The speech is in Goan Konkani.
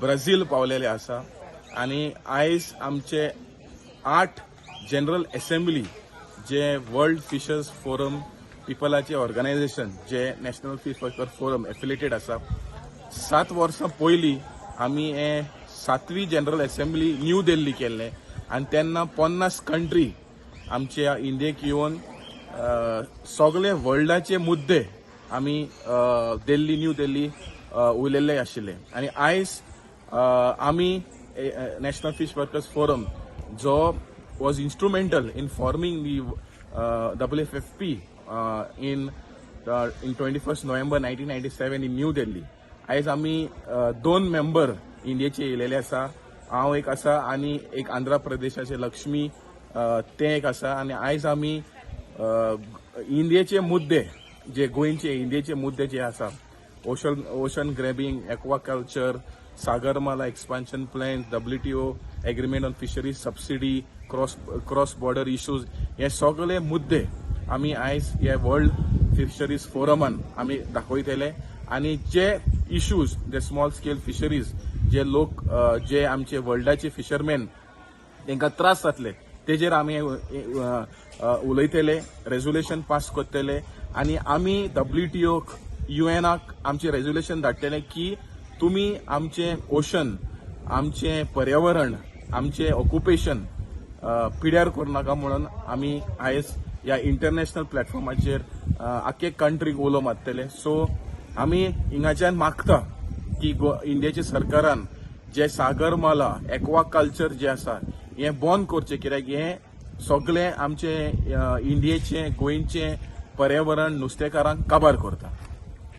ब्राझील पावलेले आसा आनी आयज आमचे 8 जनरल एसेंब्ली जे वर्ल्ड फिशर्स फोरम पिपलाचे ऑर्गनायझेशन जे national fish worker forum affiliated आसा. 7 वर्सां पयलीं आमी हे सातवी जनरल एसेंब्ली न्यू दिल्ली केल्ले आनी तेन्ना 50 कंट्री आमच्या इंडियेक येवन सगळे वर्ल्डाचे मुद्दे आमी दिल्ली, न्यू दिल्ली उलयल्ले आशिल्ले. आनी आयज आमी नॅशनल फिश वर्कर्स फोरम जो was instrumental in forming the WFFP in 21st November 1997 in New Delhi. आयज आमी दोन मेंबर इंडियेचे येयलेले आसा. हांव एक आसा आनी एक आंध्र प्रदेशाचे लक्ष्मी तें एक आसा. आनी आयज आमी इंडियेचे मुद्दे जे गोंयचे इंडियेचे मुद्दे जे आसा, ocean grabbing, aquaculture, Sagarmala expansion plan, WTO agreement on fisheries subsidy, cross border issues, हे सगळे मुद्दे आमी आयज हे वर्ल्ड फिशरीज फोरमान आमी दाखयतले. आनी जे इश्यूज जे स्मॉल स्केल फिशरीज जे लोक जे आमचे वर्ल्डाचे फिशरमॅन तांकां त्रास जातले, तेजेर आमी उलयतले, रेजोल्युशन पास करतले आनी आमी डब्ल्यूटीओक, युएनाक आमचे रेजोल्युशन धाडटले की तुमी आमचे ओशन, आमचे पर्यावरण, आमचे ऑक्युपेशन पिड्यार करूं नाका म्हणून आमी आयज ह्या इंटरनॅशनल प्लॅटफॉर्माचेर आख्खे कंट्रीक उलो मारतले. सो आमी हिंगाच्यान मागता की इंडियाच्या सरकारान जे सागरमाला एक्वाकल्चर जे आसा हें बंद करचें, कित्याक हें सगळें आमचे इंडियेचें, गोंयचें पर्यावरण, नुस्तेकारांक काबार करता.